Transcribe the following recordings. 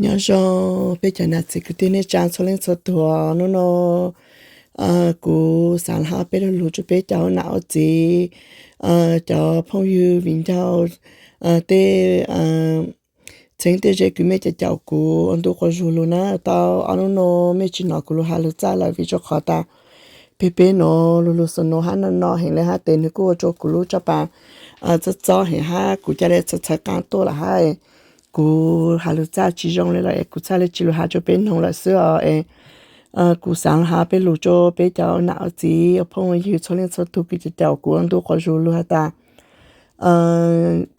Nyob zoo peb cov nam txiv kwv tij neej tsa txhua leej txhua tus. Hnub no kuv xaav los has peb lo lug rua peb cov nam ua txiv, cov phooj ywg viv ncaus, tej txheeb tej ze kws mej caum kuv ua ntu quas zug lug na. Tau ob nub no mej tsi nov kuv lug has lug txaj lawm vim rua qhov tas peb peb nuav lug lug xus nuav hab no no heev le hab tes nwg kuj ua rua kuv lub tsab pas txob txob heev hab kuv ca le txhawv txhawv qaab tuaj lawm hab. Kuv has lug txaj tsi zoo le lawm es kuv txhaj le tsi lug has rua peb noog lawm xwb os es kuv xaav has peb lug rua peb cov nam ua txiv ua phooj ua ywg txhua leej txhua tug kws caum kuv ua ntu quas zug lug has tas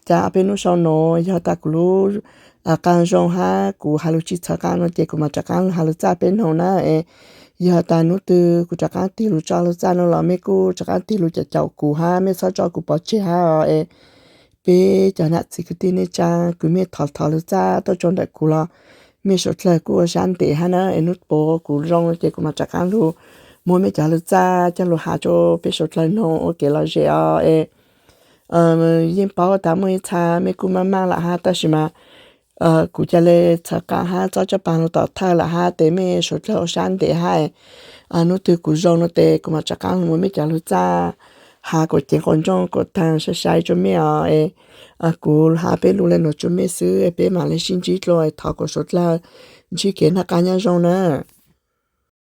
ca peb nub sau nuav yog tas kuv lub qaa zoo hab kuv has lug tsi txhawv qaab no ces kuv mam rov qaab has lug txaj peb noog na. Es yog tas nub twg kuv rov qaab tig lug tso lug txaj no los mej kuj rov qaab tig lug caum caum kuv hab mej txhob tso kuv pov tseg hab os es peb cov nam txiv kwv tij neej tsa kws mej thov thov lug txaj tuaj rua ntawm kuv los mej suav dlawg kuj ua sab ntev hab na. Es nub puav kuv zoo ces kuv mam rov qaab lug muab mej cov lug txaj coj lug has rua peb suav dlawg noog ua kev lom zem os es yeej paub tas muaj ib txha mej kuj maj maj lawm hab tab sis mas kuv ca le txhawv qaab hab txob tsab pas lug tom thawj lawm hab tes mej suav dlawg ua sab ntev hab. Nub twg kuv zoo no tes kuv mam rov qaab lug muab mej cov lug txaj has kuas ceev quas ntsoog kuas taag sai sai rua mej os es kuv has peb lug le nuav rua mej xwb peb mam le sib ntsib dlua. Thov kuas suav dlawg ntsib kev noj qab nyob zoo na.